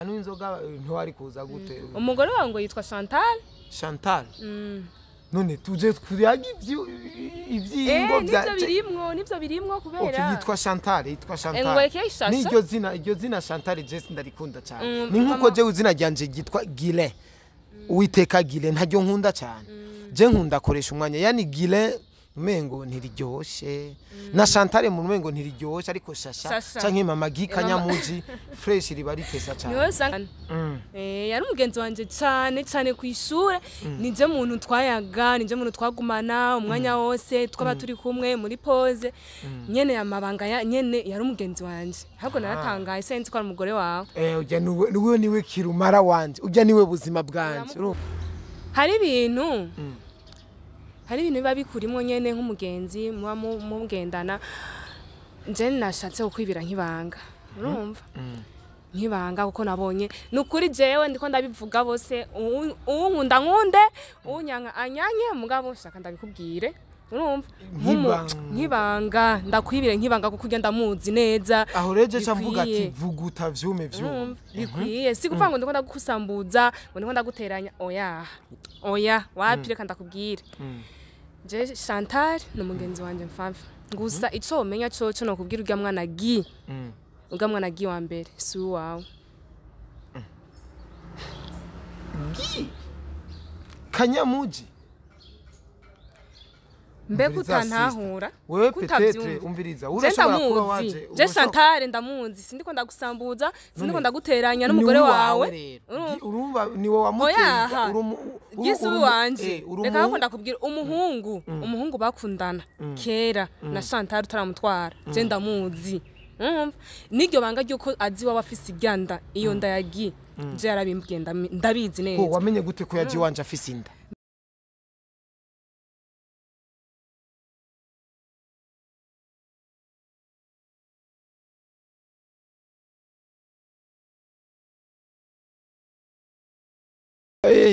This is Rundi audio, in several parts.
N'inzoga ntiwari kuza gute? Umugore wawe ngo yitwa Chantal. Chantal. None tuje kuyaga ivyingo bya nivyo birimwo kubera. Okay, yitwa Chantal, yitwa Chantal. Ngweke ishasha. Niryo zina, iryo zina Chantal Jesse ndarikunda cyane. Ni nkuko je izina ryanje ryitwa Gile. Uwiteka Gile ntaryo nkunda cyane. Je nkunda koresha umwanya. Yani Gile umengo ntiriryoshe. Na Chantal mu umengo ntiriryoshe ariko shasha canke mama Gikanyamuji fresh riba ritesa cyane. Niwe usanga yari umugenzi wanje cyane cyane ku ishure, nije muntu twayaga, nije muntu twagumana umwanya wose twaba turi kumwe muri pause. Nyene amabanga ya nyene yari umugenzi wanje. Ahubwo naratangaye senzi ko ari umugore wawe. Ujya niwe niwe kirumara wanje, ujya niwe buzima bwanje. Hari ibintu hari ibintu biba bikurimo nyene nk'umugenzi muba mugendana. Nje nashatse kukwibira nk'ibanga, urumva nk'ibanga kuko nabonye nukuri jewe ndiko ndabivuga bose, unkunda nkunde unyanka anyanye, mugabo nshaka ndabikubwire, urumva nk'ibanga ndakwibire nk'ibanga kuko ugenda muzi neza. Aho reje camvuga ati vuguta vyume vyume bikwiye, si kuvuga ngo ndiko ndagukusambuza ngo ndiko ndaguteranya, oya oya wapi, reka ndakubwire. Je Chantal ni umugenzi wanje mfamfa, gusa ico umenya coco no kubwira urya mwana Gi, urya mwana Gi wa mbere si uwawe. Gi Kanyamuji mbega utantahura wewe peut-être umviriza urashobora kuba waje. Je Chantal ndamuzi, sindiko ndagusambuza, sindiko ndaguteranya n'umugore wawe, urumva niwe wamuteye Gisi wanje. Reka ahubwo ndakubwira umuhungu, umuhungu bakundana kera na Chantal utaramutwara, je ndamuzi. Urumva niryo banga ryuko azi waba afise iganda, iyo nda ya Gi je yarabimbwiye ndabizi neza. Wamenye gute ko yaji wanje afise inda?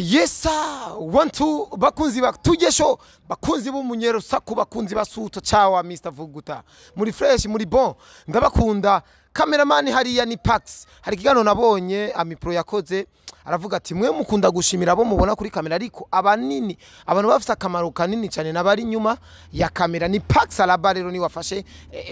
Yesa 1 2 bakunzi batugesho, bakunzi b'umunyero saku, bakunzi basuto chawa Mr Vuguta, muri fresh muri bon ndabakunda. Cameraman hariya ni Pax. Hari kigano nabonye Amipro yakoze aravuga ati mwe mukunda gushimira abo mubona kuri kamera, ariko abanini abantu bafite akamaro kanini cyane nabari nyuma ya kamera ni Pax alaba. Rero ni wafashe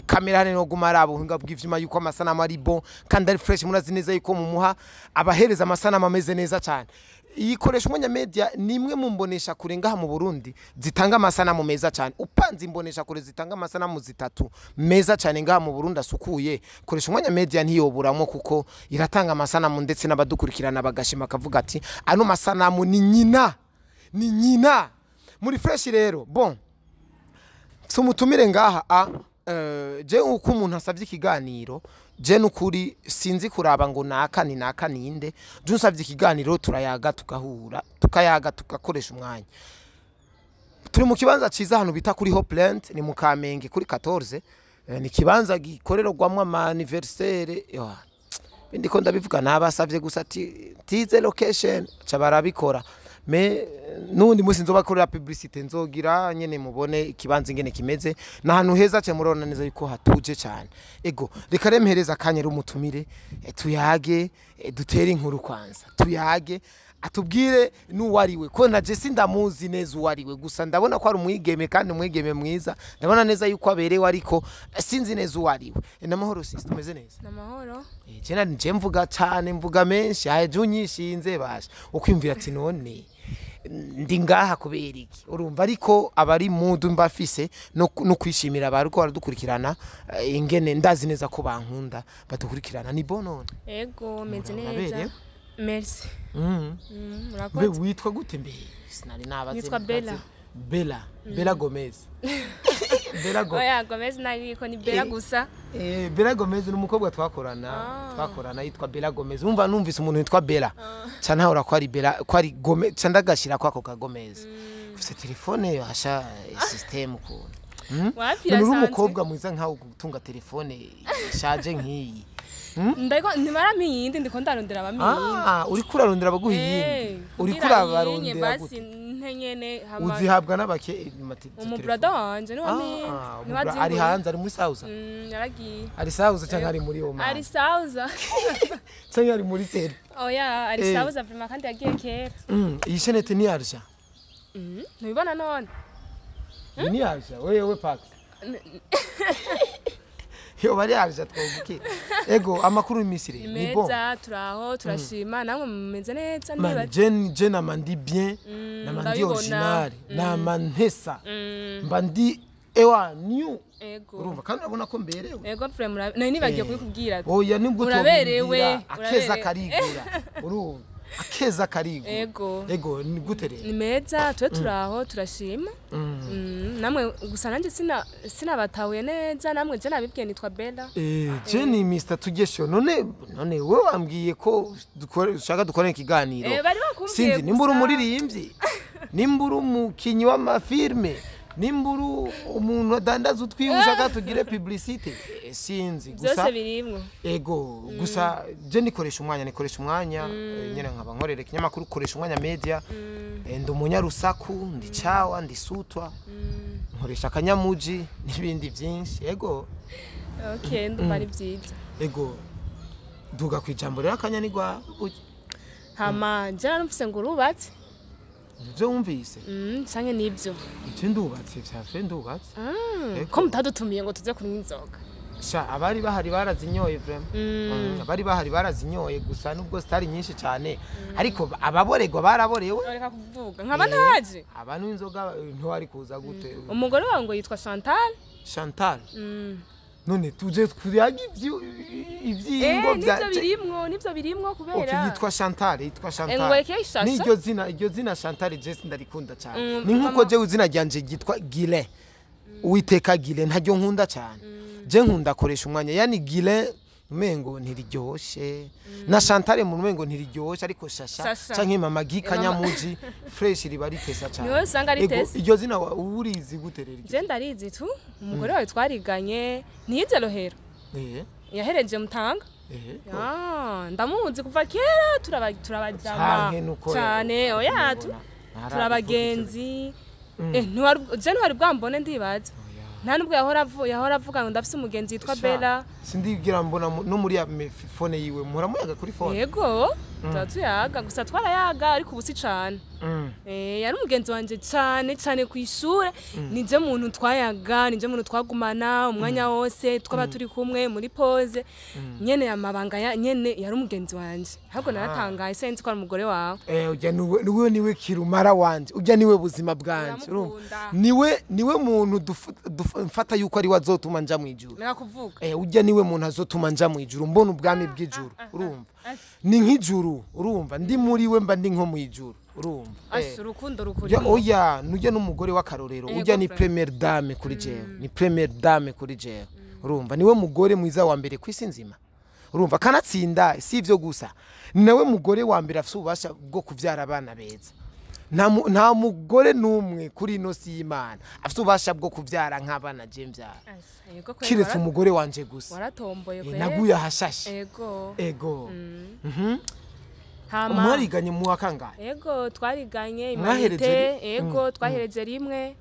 kamera hane no gumara abuhinga bw'ivyuma yuko amasanamu ari bon kandi ari fresh, murazi neza yuko mumuha abahereza amasanamu ameze neza cyane. Ikoresha umwanya media ni imwe mu mbonesha kure ngaha mu Burundi zitanga amasanamu meza cyane. Upanze imbonesha kure zitanga amasanamu zitatu meza cyane ngaha mu Burundi asukuye, koresha umwanya media ntiyoburamo kuko iratanga amasanamu ndetse n'abadukurikirana bagashima kavuga ati ano masanamu ni nyina, ni nyina muri fresh. Rero bon sumutumire ngaha je uko umuntu asavye ikiganiro, je nukuri sinzi kuraba ngo naka ni naka ninde, je usavye ikiganiro turayaga tugahura tukayaga tugakoresha umwanya. Turi mu kibanza ciza hano bita kuri Hopeland, ni mu Kamenge kuri 14, ni kibanza gikorerwamwo ama anniversaire. Bindi ko ndabivuga nabasavye gusa ati tize location ca barabikora, me nundi musi nzobakorera publicité nzogira nyene mubone ikibanza ingene kimeze na hantu heza cye murona neza yuko hatuje cyane. Ego reka remhereza akanya rumutumire tuyage, dutere inkuru kwanza, tuyage atubwire nuwariwe ko na Jesse ndamuzi neza uwariwe, gusa ndabona ko ari umwigeme kandi umwigeme mwiza, ndabona neza yuko aberewe ariko sinzi neza uwariwe. Namahoro sister, umeze neza? Namahoro. Jena nje mvuga cyane mvuga menshi aje unyishinze basha ukwimvira ati none ndi ngaha kubera iki, urumva ariko abari mudu mbafise no kwishimira abariko baradukurikirana ingene ndazi neza ko bankunda badukurikirana. Ni bon none? Ego meze neza. Merci. Mbe witwa gute mbe? Sinari nabaze. Nitwa Bella. Bella, Bella Gomez. Bella Gomez. Oya Gomez nariko ni Bella gusa. Bella Gomez ni umukobwa twakorana, twakorana yitwa Bella Gomez. Umva numvise umuntu yitwa Bella. Ca ntahora ko ari Bella, ko ari Gomez, ca ndagashira kwako ka Gomez. Ufite telefone yasha system ukuntu. Wapira sanze. Uri umukobwa mwiza nkawe gutunga telefone ishaje nkiyi. Ndiko ntibaramiye iyindi, ndiko ndarondera abamiye iyindi. Uri kurarondera abaguha iyindi. Uri kurabarondera gute? Nte nyene hama Uzihabwa n'abake? Umubrada wanje niwe Ah, niwe ari azinguriye. hanze, ari muri Sauza? Yaragiye. Ari Sauza cyangwa ari muri Oman? Ari Sauza. Cyangwa ari muri Serbia? Oya, ari Eh. Sauza vraiment, kandi yagiye kera. Iyi chaînette ni argent? Ntubibona none? Iyi ni argent wewe Pax? Yo bari argent twavuke. Ego, amakuru y'Imisiri Ni ni bon? meza, turaho, turashima. Namwe mumeze neza? Man, Ndibaza. je nama ndi bien, nama ndi Ndabibona. original, nama ntesa, mba ndi ewa new. Urumva kandi urabona ko mberewe. Ego vraiment, nari nibagiye kubikubwira. Oya, nibwo Uraberewe, utobimbwira, akeza uraberewe. karigura, urumva, akeza karigura. Ego. Ego, ni gute rero? Ni meza, twe turaho, turashima. Namwe gusa nanjye sinabatahuye neza. Namwe je nabibwiye, nitwa Bella. Je ni Mr Tugesho. None wowe wambwiye ko ushaka dukore ikiganiro. Bari bakumbwiye. Sinzi nimba uri Gusa. umuririmbyi, nimba uri umukinyi w'amafilme, nimba uri umuntu adandaza utwiwe ushaka tugire publicité. Sinzi gusa. Byose birimwo. Ego, gusa je nikoresha umwanya, nyene nkaba nkorera ikinyamakuru Koresha Umwanya Media. Ndi umunyarusaku, ndi cawa, ndi sutwa, nkoresha akanyamuji n'ibindi byinshi. Ego. Okay, ndumva ari byiza. Ego, duga ku ijambo rero, akanya ni gwa. Hama je narumvise ngo urubatse. Ivyo wumvise? Canke nibyo? Ivyo ndubatse, vya ndubatse. Ego. Ko mutadutumiye ngo tuze kunywa inzoga? Sha, abari bahari barazinyoye vraiment. Abari bahari barazinyoye, gusa nubwo zitari nyinshi cyane, ariko ababoregwa baraborewe. Reka kuvuga nkaba ntaje. Abantu inzoga ntiwari kuza gute? Umugore wawe ngo yitwa Chantal. Chantal. None tuje kuyaga ivyingo Eh, bya nivyo birimwo kubera Okay, yitwa Chantal, yitwa Chantal. Ngweke ishasha. N'iryo zina, iryo zina Chantal, je ndarikunda cyane. Ni nkuko mama- jewe izina ryanje ryitwa Gile. Uwiteka Gile ntaryo nkunda cyane. Je nkunda koresha umwanya. Yani Gile umengo ntiriryoshe. Na Chantal mu umengo ntiriryoshe, ariko Shasha Shasha. canke Mama Gi Kanyamuji fresh riba ritesa cyane. Niwe usanga Ego, ritesa. iryo zina urizi gute rero? Je ndarizi tu, umugore wawe twariganye, ntiyize Rohero? Yahereje Mutanga. Ah, ndamuzi kuva kera, turabajama Canke nuko cyane. Oya, tu turabagenzi. Ntiwari je ntiwari bwambone, ndibaza nta nubwo yahora avuga ngo ndafise umugenzi yitwa Bella. Sindigira mbona no muri ya phone yiwe muhora muyaga kuri phone? Yego, tuba tuyaga, gusa twarayaga ariko ubu si cane. Yari umugenzi wanje cane cane ku ishure. Nije muntu twayaga, nije muntu twagumana umwanya wose, twaba turi kumwe muri pause nyene, amabanga ya nyene. Yari umugenzi wanje, ahubwo naratangaye sinzi ko ari umugore wawe. Ujya niwe kirumara wanje, ujya niwe buzima bwanje, urumva? Uramukunda. Niwe muntu mfata yuko ari we azotuma nja mu ijuru. Mera kuvuga. Ujya niwe muntu azotuma nja mu ijuru, mbona ubwami bw'ijuru, urumva, ni nk'ijuru, urumva, ndi muri we mba ndi nko mu ijuru, urumva. Asha, urukundo rukuri. Oya, nujya n'umugore w'akarorero. Ujya ni Frère. première dame kuri jewe, ni première dame kuri jewe, urumva, niwe mugore mwiza wa mbere ku isi nzima, urumva, kanatsinda si ivyo gusa, ni nawe mugore wa mbere afise ububasha bwo kuvyara abana beza. Nta mugore n'umwe kuri ino si y'Imana afise ububasha bwo kuvyara nk'abana je mvyara. Asha, yego kweli. Kiretse umugore wanje gusa. Waratomboye kweli. Naguye ahashashe. Ego. Ego. Hama Mwariganye mu wa kangahe? Ego, twariganye Mwahereje humanités. Ego, twahereje rimwe.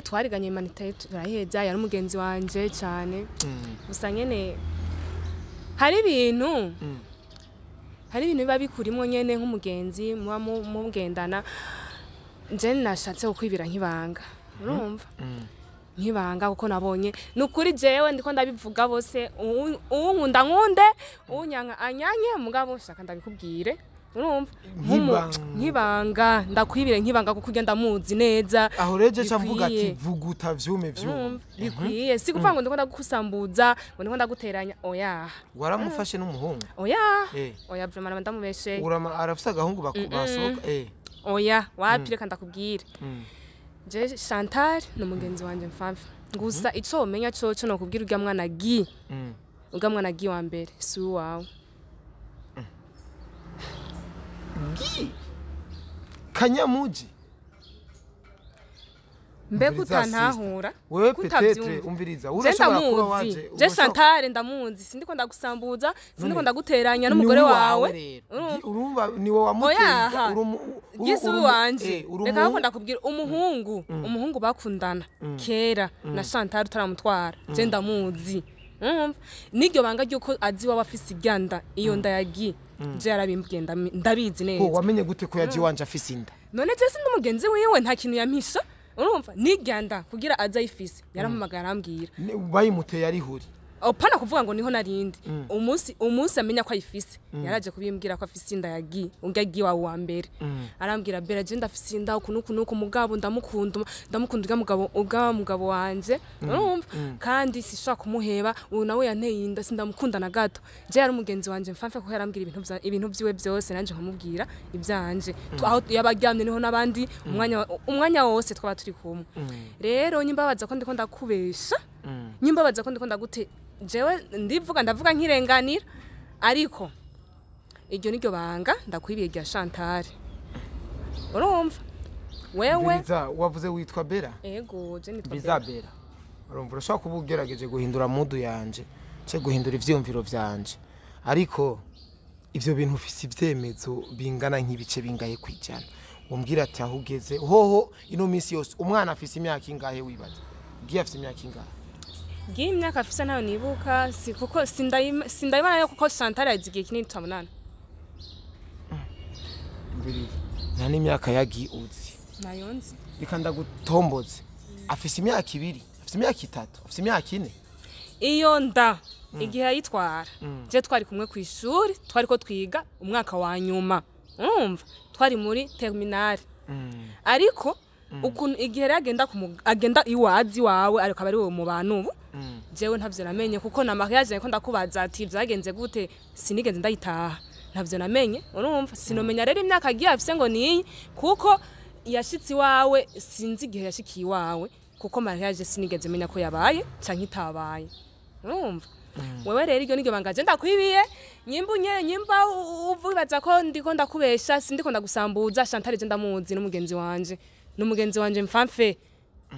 Twariganye humanités turaheza. Yari umugenzi wanje cyane, gusa nyene hari ibintu biba bikurimwo nyene nk'umugenzi muba mugendana. Je nashatse kukwibira nk'ibanga, urumva, nk'ibanga, kuko nabonye ni ukuri jewe ndiko ndabivuga bose, uwunkunda nkunde, uwunyanka anyanye, mugabo nshaka ndabikubwire, urumva. Nk'ibanga. Nk'ibanga, ndakwibire nk'ibanga, kuko ugenda ndamuzi neza. Aho rero je ca mvuga ati Bikwiye. vuguta vyume vyume. Urumva, bikwiye, si kuvuga ngo ndiko ndagukusambuza, ngo ndiko ndaguteranya, oya. Waramufashe n'umuhungu? Oya. Oya, vraiment ndamubeshe. Urama arafise agahungu basohoka? Oya, wapi, reka ndakubwire. Je Chantal ni umugenzi wanje mfamfa, gusa ico womenya coco nokubwira, urya mwana Gi, urya mwana Gi wa mbere si uwawe. Gi Kanyamuji? Mbega Umviriza, utantahura, sister. Wewe kutavyumva. peut-être, umviriza, Je urashobora kuba ndamuzi. waje Je Chantal ndamuzi, sindiko ndagusambuza, sindiko ndaguteranya n'umugore wawe. Urumva? Urumva, niwe wamuteye. Oyaha. Gisi wanje, uri reka ahubwo ndakubwira umuhungu bakundana kera na Chantal utaramutwara, je ndamuzi. Urumva, n'iryo banga ry'uko azi iwawe afise iryanda, iyo nda yagiye, je yarabimbwiye, ndabizi neza. Wamenye gute ko yaje iwanje afise inda? None je sindi umugenzi wiwe? Nta kintu yampisha. Urumva, n'iryanda kugira aze ayifise, yarampamagaye arambwira. Bayimuteye ari huri? Opana kuvuga ngo niho narindi umunsi amenya ko ayifise, yaraje kubimbwira ko afise inda yagiye unga yagiye wawe wa mbere. Arambwira: "Bera, je ndafise inda uku nuku nuku, mugabo ndamukunda, ndamukunda urya mugabo, ubwa mugabo wanje." Urumva, kandi sishobora kumuheba. Uyu nawe yanteye inda, sindamukunda na gato. Je yari umugenzi wanje mfamfe, kuko yarambwira ibintu vyiwe byose, nanje nkamubwira ivyanje. Aho yaba aryamye niho n'abandi, umwanya wose twaba turi kumwe. Rero nyimbabaza ko ndiko ndakubesha, nyimbabaza ko ndiko ndagute, jewe ndivuga, ndavuga nkirenganira, ariko iryo niryo banga ndakwibiye rya Chantal. Urumva wewe? Umviriza, wavuze witwa Bera? Ego, je nitwa Biza Bera. Bera, urumva, urashobora kuba ugerageje guhindura mood yanje ce guhindura ivyiyumviro vyanje, ariko ivyo bintu ufise ivyemezo bingana nk'ibice bingahe kwijana umbwira ati aho ugeze hoho ino minsi yose umwana afise imyaka ingahe? Wibaza ugiye afise imyaka ingahe? Ngiyi imyaka afise ntayo nibuka, si kuko sindayibona yo, kuko Chantal yagize igihe kinini tutabonana. Umviriza, nta n'imyaka yagiye uzi? Nayo nzi. Reka ndagutomboze: afise imyaka 2, afise imyaka 3, afise imyaka 4? Iyo nda igihe yayitwara, je twari kumwe ku ishuri, twari ko twiga umwaka wa nyuma. Urumva, twari muri terminale. Ariko ukuntu igihe rero agenda agenda iwazi wawe, ariko aba ari wowe mu bantu ubu, jewe ntavyo namenye, kuko na mariage niko ndakubaza ati vyagenze gute, sinigeze ndayitaha, ntavyo namenye. Urumva, sinomenya rero imyaka agiye afise ngo niyi, kuko yashitse iwawe, sinzi igihe yashikiye iwawe, kuko mariage sinigeze menya ko yabaye canke itabaye. Urumva wewe rero, iryo niryo banga je ndakwibiye. Nyimba unye nyimba uvubaza ko ndiko ndakubesha, sindiko ndagusambuza. Chantal je ndamuzi, n'umugenzi wanje, n'umugenzi wanje mfamfe,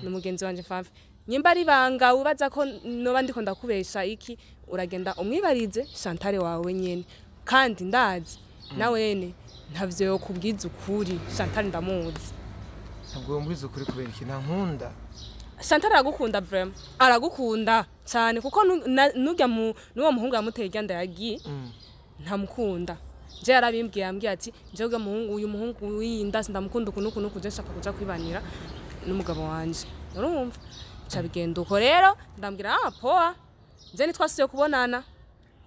n'umugenzi wanje mfamfe. Nyimba ari banga ubaza ko noba ndiko ndakubesha iki, uragenda umwibarize Chantal wawe nyene, kandi ndazi nawene ntavyo yokubwiza ukuri. Chantal ndamuzi. Ntabwo wumviza ukuri kubera iki? Ntankunda? Chantal aragukunda, vraiment aragukunda cyane, kuko nurya mu nuwo muhungu yamuteye irya nda yagiye ntamukunda. Je yarabimbwiye, yambwiye ati: "Jewe urya muhungu, uyu muhungu w'iyinda sindamukunda uku nuku nuku, je nshaka kuja kwibanira n'umugabo wanje." Urumva, ca bigenda uko. Rero ndambwira: "Ah, poa." Je ntitwasubiye kubonana,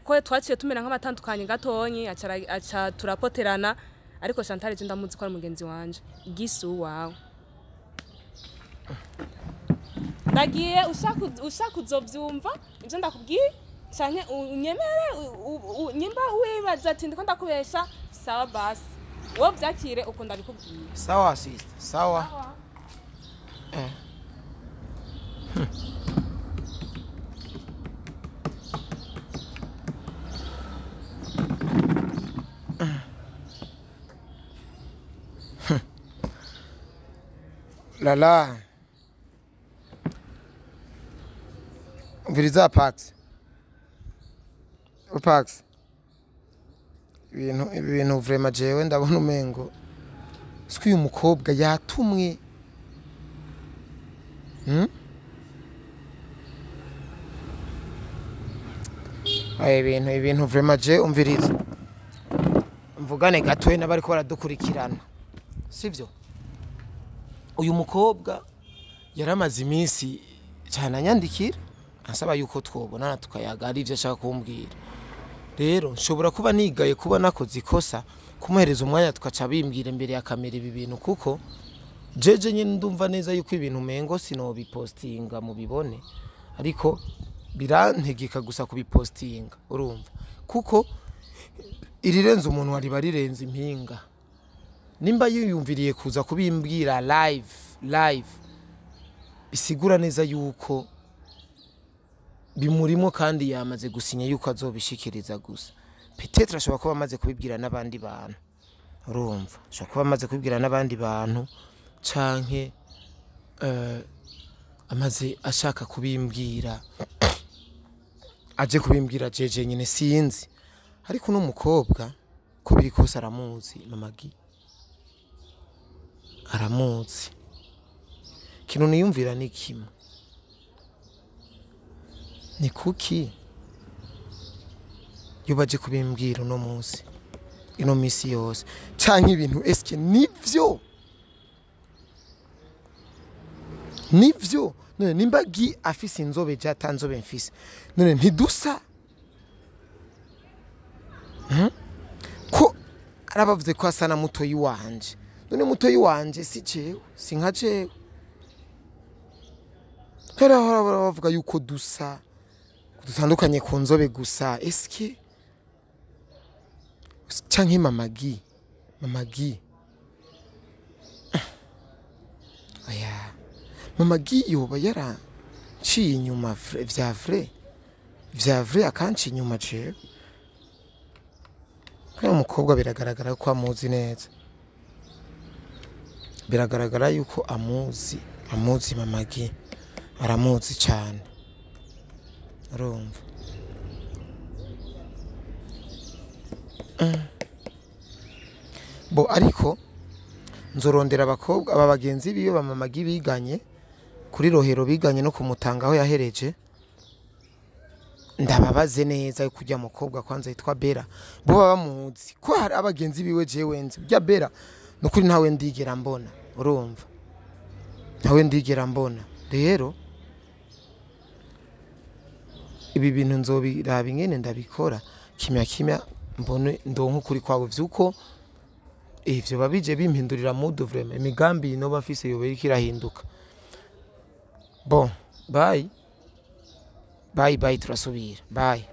kuko twaciye tumera nk'abatandukanye gatonyi, aca turapoterana. Ariko Chantal je ndamuzi ko ari mugenzi wanje. Gisi uwawe ndagiye, ushaka uzovyumva ivyo ndakubwiye canke unyemere. Nyimba wibaza ati ndiko ndakubesha, sawa basi, wowe vyakire uko ndabikubwiye. Sawa sister, sawa. Eh. Lala, umviriza Pax, Pax, ibintu ibi bintu vraiment jewe ndabona umengo siko uyu mukobwa yatumwe. Aya ibintu vraiment je umviriza, mvugane gatoye n'abariko baradukurikirana, sivyo? Uyu mukobwa yaramaze iminsi cyane anyandikira ansaba yuko twobonana tukayaga, ari ivyo ashaka kumbwira. Rero nshobora kuba nigaye kuba nakoze ikosa kumuhereza umwanya tukaca bimbwira imbere ya kamera ibi bintu, kuko jeje nyine ndumva neza yuko ibintu umengo sinobipostinga mubibone, ariko birantegeka gusa kubipostinga. Urumva, kuko irirenze umuntu wariba rirenze impinga. Nimba yiyumviriye kuza kubimbwira live live, bisigura neza yuko bimurimo kandi yamaze gusinya yuko azobishikiriza. Gusa peut-être ashobora kuba amaze kubibwira n'abandi bantu. Urumva, ashobora kuba amaze kubibwira n'abandi bantu canke Amaze ashaka kubimbwira, aje kubimbwira jeje nyine sinzi. Ariko uno mukobwa ko biri kose aramuzi Mama Gi, aramuzi. Ikintu niyumvira ni kimwe, ni kuki iyo baje kubimbwira uno munsi, ino misi yose, canke ibintu eske nivyo? Nivyo? None nimba Gi afise inzobe je ata nzobe mfise, none ntidusa? Ko arabavuze ko asa na mutoyi wanje, none mutoyi wanje si jewe, si nka jewe. Hera bavuga yuko dusa, dutandukanye ku nzobe gusa. Eske canke Mama Gi, Mama Gi, oya, Mama Gi yoba yaranciye inyuma vya vrai, vya vrai akanca inyuma jewe. Kano mukobwa biragaragara ko amuzi neza, biragaragara yuko amuzi, amuzi Mama Gi, aramuzi cyane, urumva. Bo ariko nzorondera abakobwa aba bagenzi biwe ba Mama Gi biganye kuri Rohero, biganye no kumutanga aho yahereje, ndababaze neza yuko ujya mukobwa kwanza yitwa Bera bo baba bamuzi, ko hari abagenzi biwe jewe nzi. Ujya Bera nukuri ntawe ndigera mbona, urumva, ntawe ndigera mbona. Rero ibi bintu nzobiraba ingene ndabikora kimya kimya, mbone ndonke ukuri kwawe vyuko ivyo babije bimpindurira mood vraiment, imigambi noba mfise yoba iriko irahinduka. Bon, bye bye bye, turasubira, bye.